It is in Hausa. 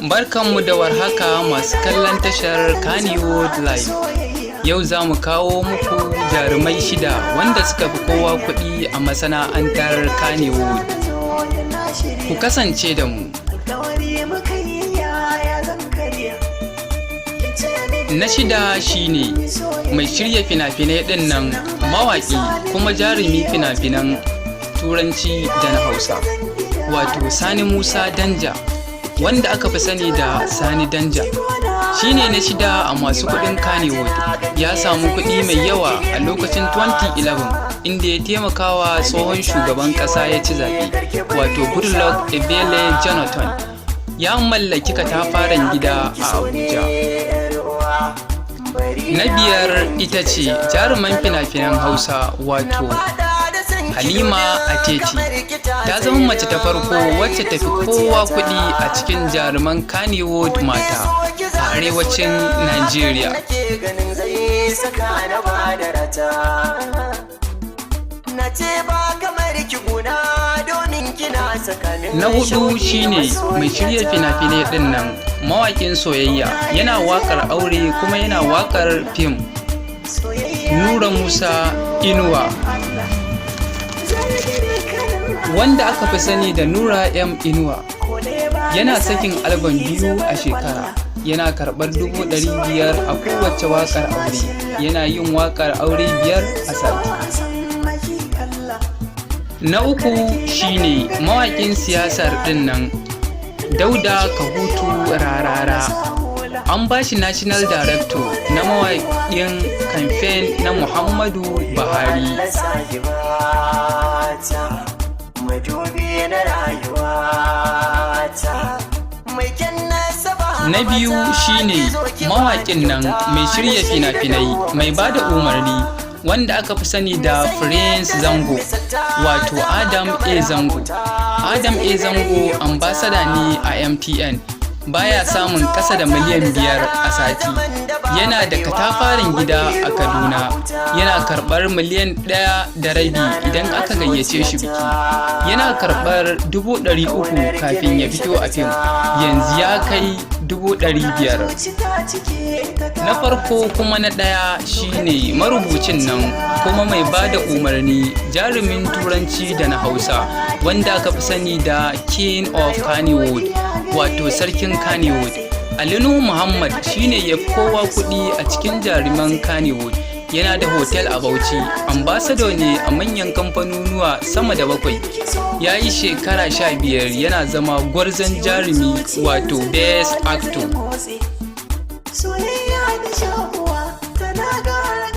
Barkanmu da warhaka masu kallon tashar Kannywood Live. Yau za mu kawo muku jarumai shida wanda suka fi kowa kuɗi a masana'antar Kannywood. Ku kasance da mu. Na shida shine mai shirya fina-finai ɗin nan, mawaƙi kuma jarumi fina-finan Turanci da na Hausa, wato Sani Musa Danja, wanda aka fi sani da Sani Danja. Shine na shida a masu kuɗin Kannywood. Ya samu kuɗi mai yawa a lokacin 2011, inda ya taimakawa tsohon shugaban ƙasa ya ci zaɓe, wato Goodluck Ebele Jonathan. Ya mallaki katafaren gida a Abuja. Na biyar ita ce jaruman fina-finan Hausa, wato Halima Atete. Ta zama mace ta farko wacce tafi kowa kuɗi a cikin jaruman Kannywood mata a arewacin Nigeria. Saka na ba. Na ce ba kamar ki guna domin kina tsakanin. Na hudu shine mai shirya fina-finai ɗin nan, mawaƙin soyayya, yana waƙar aure kuma yana waƙar fim, Nura Musa Inuwa, wanda aka fi sani da Nura M Inuwa. Yana sakin albam biyu a shekara. Yana karɓar 500,000 a kowace waƙar aure. Yana yin waƙar aure biyar a sati. Na uku shine mawaƙin siyasar ɗin nan, Dauda Kahutu Rarara. An ba shi National Director na mawaƙin kamfen na Muhammadu Buhari. Madubi na rayuwata mai kyan nasaba. Na biyu shine mawaƙin nan, mai shirya fina-finai, mai ba da umarni, wanda aka fi sani da Prince Zango, wato Adam A Zango. Adam A Zango ambassador ne a MTN. Baya samun ƙasa da miliyan 5 a sati. Yana da katafaren gida a Kaduna. Yana karɓar miliyan 1.5 idan aka gayyace shi biki. Yana karɓar 300,000 kafin ya fito a fim, yanzu ya kai 500,000. Na farko kuma na ɗaya shine marubucin nan kuma mai ba da umarni, jarumin Turanci da na Hausa, wanda aka fi sani da King of Kannywood, wato Sarkin Kannywood, Ali Nuhu Muhammad. Shine ya fi kowa kuɗi a cikin jaruman Kannywood. Yana da hotel a Bauchi. Ambassador ne a manyan kamfanonuwa sama da bakwai. Ya yi shekara 15 yana zama gwarzon jarumi, wato best actor. Soyayya da.